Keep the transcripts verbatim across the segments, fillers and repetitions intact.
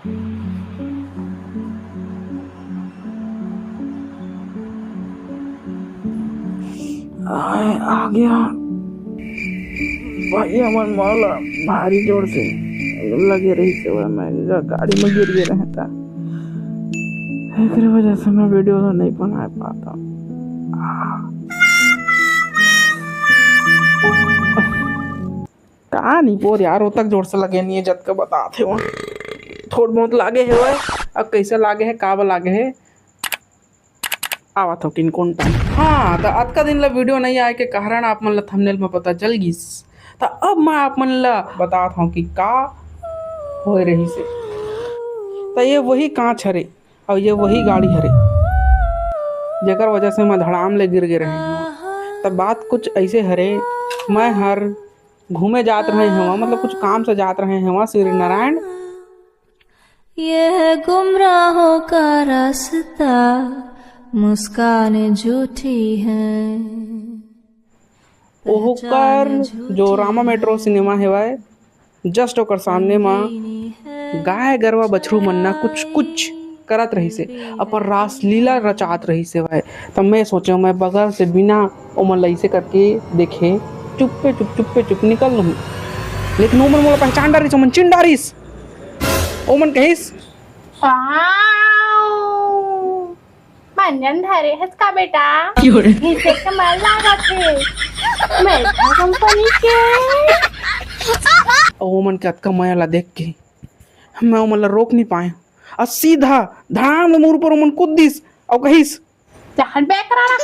आय, आ गया। भैया मन मोला भारी जोर से लगे रहिस हवय, मैं गाड़ी में गिर गे रहेंव त एकरे वजह से मैं वीडियो ला नहीं बना पात हंव। का नहीं पोर यार, ओतक जोर से लगे नहीं हे, जतका बतात हे वो। थोड़ बहुत लागे हे वो। अब कैसे लागे हे, का बर लागे हे, आवत हो किन कोन टाइम। हाँ, त अतका दिन ला वीडियो नहीं आए के कारण आप मन ला थंबनेल में पता चल गिस। त अब मैं आप मन ला बतात हंव कि का होए रहिस हे। त ये वही कांच हरे, अउ ये वही गाड़ी हरे, जेकर वजह से मैं धड़ाम ले गिर गे रहेंव। त बात कुछ ऐसे हरे, मैं हर घूमे जात रहेंव, मतलब कुछ काम से जात रहेंव श्री नारायण। यह गुमराहों का रास्ता, मुस्कान झूठी है। ओकर जो रामा मेट्रो सिनेमा हेवय, just ओकर सामने म गाय गरवा बछरू मन ना कुछ कुछ करत रहिस हे, अपन रासलीला रचात रहिस हेवय। त मैं सोचेंव, मैं बगल से बिना ओमन ला अइसे करके देखे चुप्पे चुप, चुप्पे चुप निकल लूँ। लेकिन ओमन मोला पहचान डारिस, ओमन चिन डारिस। ओमन कहिस, "वाओ, मंजन धरे हस का बेटा? घिसे के मर लागत हे। मैं कंपनी के।" अउ ओमन के अतका मया ला देख के मैं ओमन ला रोक नहीं पाए, अउ सीधा धड़ाम ले मोर ऊपर ओमन कूद दिस अउ कहिस, "चल बे करा ना।"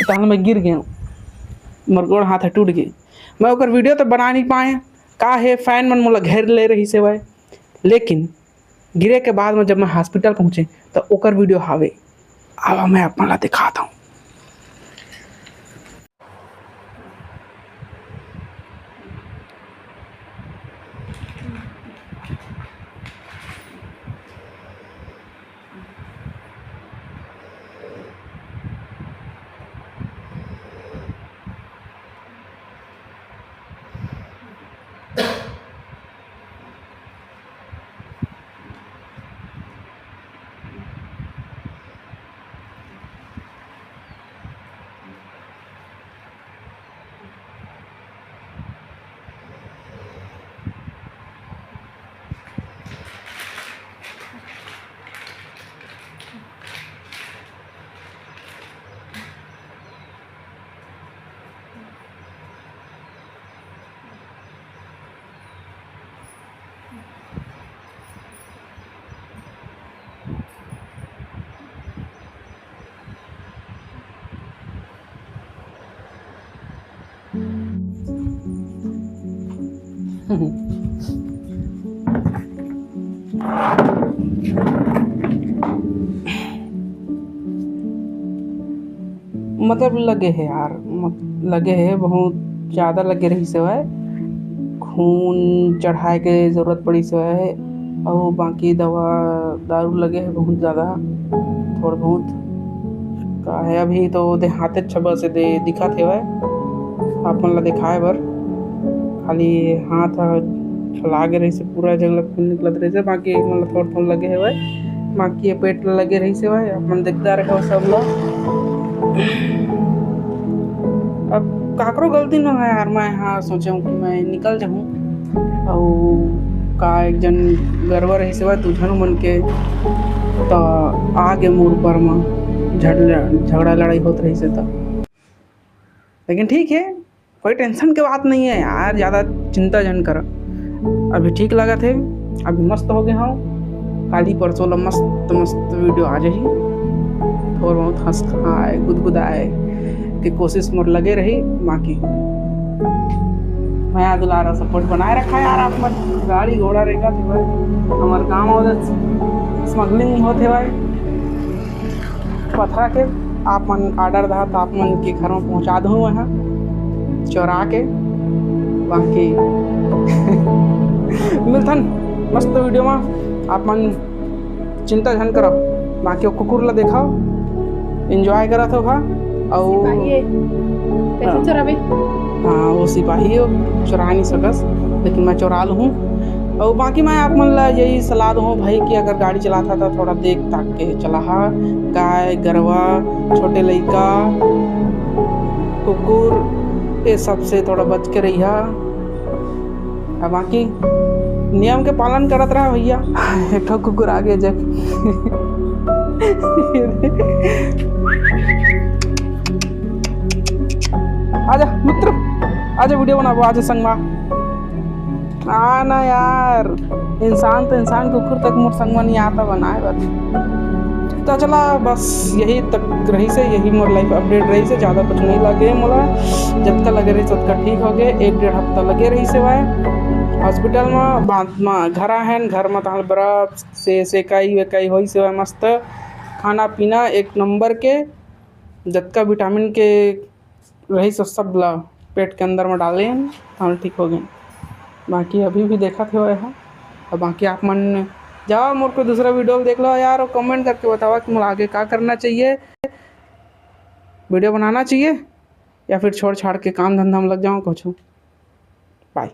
तहन मैं गिर गया, मोर गोड़ हाथ ह टूट गए। मैं ओकर वीडियो तो बना नहीं पाए, का हे, फैन मन मोला घेर ले रहिस हेवय। लेकिन गिरे के बाद में जब मैं हॉस्पिटल पहुंचे, तो ओकर वीडियो हावे। आवा, मैं आप मन ला दिखाता हूँ। मतलब लगे हे यार, मत-, लगे हे, बहुत ज्यादा लगे रहिस हवय। खून चढ़ाए के जरूरत पड़िस हवय, अउ बाकी दवा दारू लगे हे बहुत ज्यादा, थोड़ बहुत। का हे, अभी तो देहाते छबा से दे दिखत हेवय, आप मन ला दिखाए बर। खाली हाथ ह फैला गे रहिस हे, पूरा जगह ले खून निकलत रहिस हे, बाकी मन ला थोड़ थोड़ लगे हेवय, बाकी ये पेट ल लगे रहिस हेवय। आप मन देखदा रहे सब ला। अब काकरो गलती नोहय यार, मैं हा सोचे हूँ कि मैं निकल जाहूँ, अउ का एक जन गरवा रहिस हेवय, दू झन मन के, त आगे मोर ऊपर म झड़-, झगड़ा लड़ाई होत रहिस हे त। लेकिन ठीक हे, कोई टेंशन के बात नहीं हे यार, ज्यादा चिंता झन कर। अभी ठीक लगत हे, अभी मस्त हो गे हंव। काली परसों ला मस्त मस्त वीडियो आ जाही। थोड़ बहुत हंस खाए, गुदगुदाए के कोशिश मोर लगे रही। बाकी मया दुलार सपोर्ट बनाए रखा यार, आप मन। गाड़ी घोड़ा रेंगत हेवय, हमर गांव वाला स्मगलिंग होत हेवय। पथरा के आप मन ऑर्डर दहा, त आप मन के घर में पहुंचा दूँ मैं, चोरा के। बाकी मिलथन मस्त वीडियो में, आप मन चिंता झन करो। बाकी वो कुकुर ला देखो, एंजॉय करत हो, अउ सिपाही है। कैसे चोराबे? हाँ, वो सिपाही हो, चुरा नहीं सकस, लेकिन मैं चुरा लूँ। और बाकी मैं आप मन ला यही सलाह दूँ भाई कि अगर गाड़ी चलाता था, थोड़ा देख ताक के चलाहा। गाय गरवा, छोटे लइका, कुकुर, ये सब से थोड़ा बच के रहिहा। अब बाकी नियम के पालन करत रहा भैया। एक ठो कुकुर आगे जग। आजा मित्र, आजा वीडियो बनाबो, आजा संगमा। आ ना यार, इंसान तो इंसान, कुकुर तक मोर संगमा नहीं आता बनाए बर। तो चला, बस यही तक रहिसे, यही मोर लाइफ अपडेट रहिसे, ज़्यादा कुछ नहीं लगे मोला। जतका लगे रहिसे ओतका ठीक हो गए, एक डेढ़ हफ्ता लगे रहिसे भाई हॉस्पिटल में, बाद में घर आए हैं, घर में तहाँ बर्फ से सेकाई वेकाई होइसे भाई, मस्त खाना पीना एक नंबर के, जतका विटामिन के रहिसे सब ला पेट के अंदर में डाले हैं, तहाँ ठीक हो गए। बाकी अभी भी देखत हे, और बाकी आप मन जाओ मोर कोई दूसरा वीडियो देख लो यार, और कमेंट करके बतावा कि मोला आगे का करना चाहिए, वीडियो बनाना चाहिए या फिर छोड़ छाड़ के काम धंधा में लग जाऊँ कुछ। बाय।